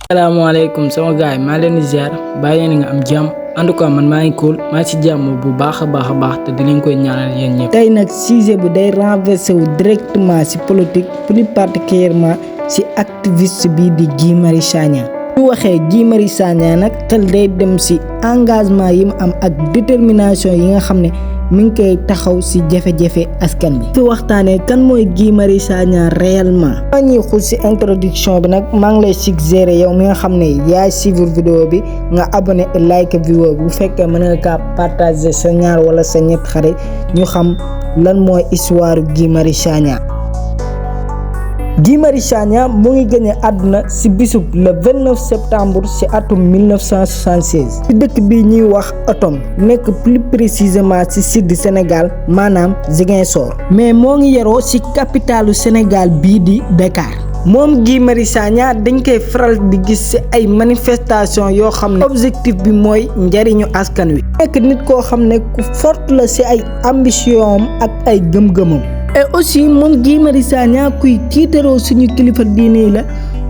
Assalamualaikum sama gaay ma leen di ziar bàyyi nga am jàmm en tout cas man maa ngi cool maa ci jàmm bu baax a baax te di leen koy ñaanal yéen ñëpp. tey nag sujet bu day renversé wu directement ci politique plus particulièrement ci activiste bii di Guy Marius Sagna. ñu waxee Guy Marius Sagna nag xel day dem ci engagement yi mu am ak détermination yi nga xam ne mi ngi koy taxaw ci jafe-jafe askan bi. fi waxtaanee kan mooy Guy Marius Sagna réellement. maa ñuy xuus ci introduction bi nag maa ngi lay suggérer yow mi nga xam ne yaay suivre vidéo bi nga abonné et like vidéo bi bu fekkee mën nga kaa partager sa ñaar wala sa ñett xarit ñu xam lan mooy histoire Guy Marius Sagna. Guy Marius Sagna mu ngi gëné àdduna ci bisub le 29 septembre ci atum 1976 ci dëkk bi ñuy wax Outom nekk plus précisément ci sud Sénégal maanaam Ziguinchor mais moo ngi yaroo ci capitalu Sénégal bii di Dakar. moom Guy Marius Sagna dañ koy faral di gis ci ay manifestation yoo xam ne objectif bi mooy njariñu askan wi. nekk nit koo xam ne ku fort la ci ay ambition ak ay gëm-gëmam. et aussi moom Guy Marius Sagna kuy tiitaroo suñu kilifa diine yi la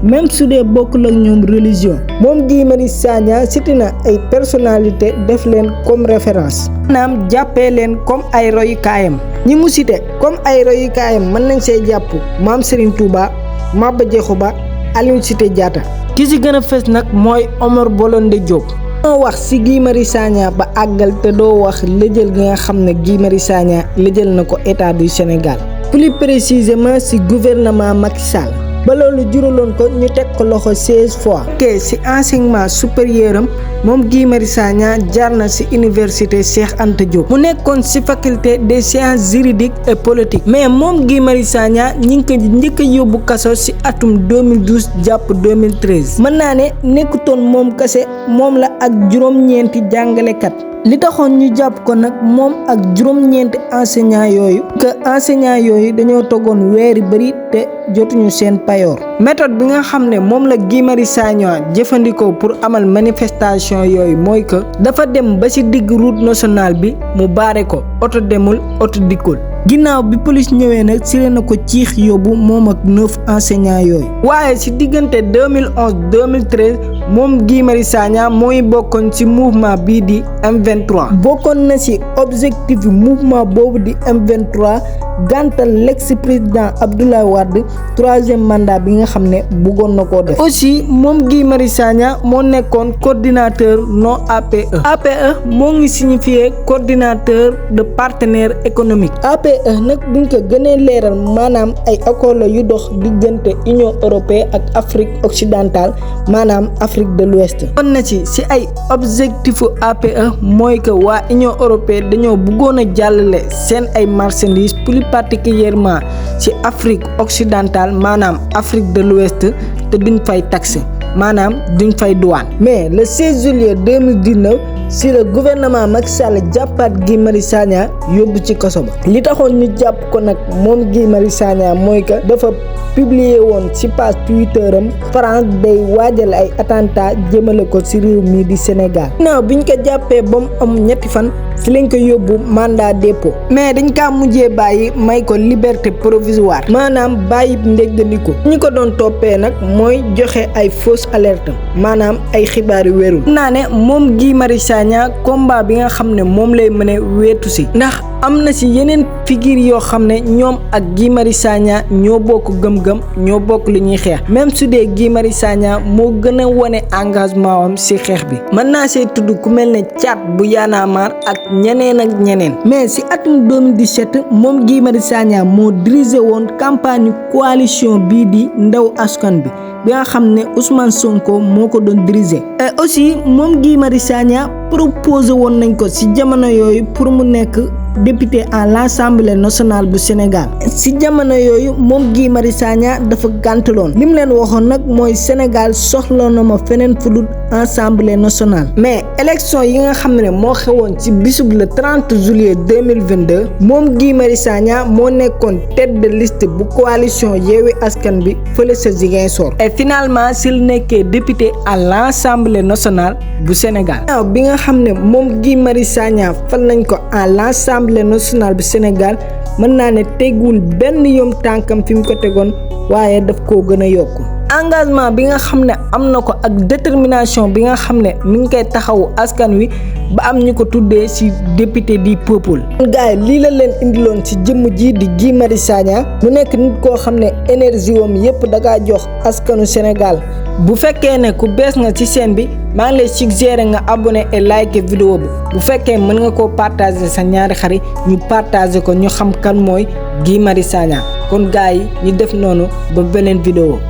même su dee bokkul ak ñoom religion. moom Guy Marius Sagna cité na ay personnalité def leen comme référence. maanaam jàppee leen comme ay royukaayam. ñi mu cité comme ay royukaayam mën nañ see jàpp Maam Serigne Touba Maba Diakhou Ba Aline Sitoé Diatta. ki ci gën a fës nag mooy Omar Blondin Diop. moo wax ci Guy Marius Sagna ba àggal te doo wax lëjël gi nga xam ne Guy Marius Sagna lëjël na ko état du Sénégal plus précisément ci gouvernement Macky Sall ba loolu juraloon ko ñu teg ko loxo 16 fois. te ci enseignement supérieur am moom Guy Marius Sagna jaar na ci université Cheikh Anta Diop mu nekkoon ci faculté des sciences juridiques et politiques mais moom Guy Marius Sagna ñi ngi ko njëkk a yóbbu kaso ci atum 2012 jàpp 2013 mën naa ne nekkutoon moom kese moom la ak juróom-ñeenti jàngalekat. li taxoon ñu jàpp ko nag moom ak juróom-ñeenti enseignant yooyu que enseignant yooyu dañoo toggoon weeri bëri te jotuñu seen payoor. méthode bi nga xam ne moom la Guy Marius Sagna jëfandikoo pour amal manifestation yooyu mooy que dafa dem ba ci digg route nationale bi mu baare ko oto demul oto dikkul. ginnaaw bi police ñëwee nag ci leen na ko ciix yóbbu moom ak 9 enseignants yooyu. waaye ci diggante 2011 2013 moom Guy Marius Sagna mooy bokkoon ci mouvement bii di M23. bokkoon na ci objectif mouvement boobu di M23 gàntal l'ex-président Abdoulaye Wade 3e mandat bi nga xam ne bëggoon na koo def. aussi moom Guy Marius Sagna moo nekkoon coordinateur non APE. APE moo ngi signifié coordinateur de partenaires économiques. APE nag buñ ko gënee leeral maanaam ay accord la yu dox diggante Union européenne ak Afrique occidentale maanaam Afrique de l'Ouest. kon na ci ay objectifu APE mooy que waa Union européenne dañoo bëggoon a jàllale seen ay marchandises plus particulièrement ci Afrique occidentale maanaam Afrique de l'Ouest te duñ fay taxe maanaam duñ fay douane. mais le 16 juillet 2019 si le gouvernement Macky Sall jàppaat Guy Marius Sagna yóbbu ci kaso ba. li taxoon ñu jàpp ko nag moom Guy Marius Sagna mooy que dafa publier woon ci page Twitter am France day waajal ay attentat jëmale ko ci réew mii di Sénégal. ginnaaw biñ ko jàppee ba mu am ñetti fan ci lañ ko yóbbu mandat dépôt mais dañ kaa mujjee bàyyi may ko liberté provisoire maanaam bàyyi ndéggandiku. ñi ko doon toppee nag mooy joxe ay fausse alerte maanaam ay xibaar yu wérul. naa ne moom Guy Marius Sagna combat bi nga xam ne moom lay mëne weetu ci ndax am na ci yeneen figure yoo xam ne ñoom ak Guy Marius Sagna ñoo bokk gëm-gëm ñoo bokk li ñuy xeex même su dee Guy Marius Sagna moo gën a wone engagement am ci xeex bi. mën naa see tudd ku mel ne Thiat bu Y'en a marre ak ñeneen ak ñeneen. mais ci atum 2017 moom Guy Marius Sagna moo dirigé woon campagne coalition bii di ndaw askan bi nga xam ne Ousmane Sonko moo ko doon diriger. et aussi moom Guy Marius Sagna proposé woon nañ ko ci jamono yooyu pour mu nekk député à l'Assemblée nationale bu Sénégal. ci jamono yooyu moom Guy Marius Sagna dafa gàntaloon li mu leen waxoon nag mooy Sénégal soxla na ma feneen fu dul Assemblée nationale. mais élection yi nga xam ne moo xewoon ci bisub le 30 juillet 2022 moom Guy Marius Sagna moo nekkoon tête de liste bu coalition Yewwi Askan bi fële sa Ziguinchor. et finalement s'il nekkee député à l'Assemblée nationale bu Sénégal. bi nga xam ne moom Guy Marius Sagna fal nañ ko à l'Assemblée nationale bu Sénégal mën naa ne teguwul benn yoon tànkam fi mu ko tegoon waaye daf koo gën a yokku engagement bi nga xam ne am na ko ak détermination bi nga xam ne mi ngi koy taxawu askan wi ba am ñu ko tuddee ci député du peuple. kon gars yi lii la leen indiloon ci jëmm ji di Guy Marius Sagna mu nekk nit koo xam ne énergie wam yépp da kaa jox askanu Sénégal. bu fekkee ne ku bees nga ci chaîne bi maa ngi lay suggérer nga abonné et liker vidéo bi bu fekkee mën nga koo partager sa ñaari xarit ñu partager ko ñu xam kan mooy Guy Marius Sagna kon gars yi ñu def noonu ba beneen vidéo.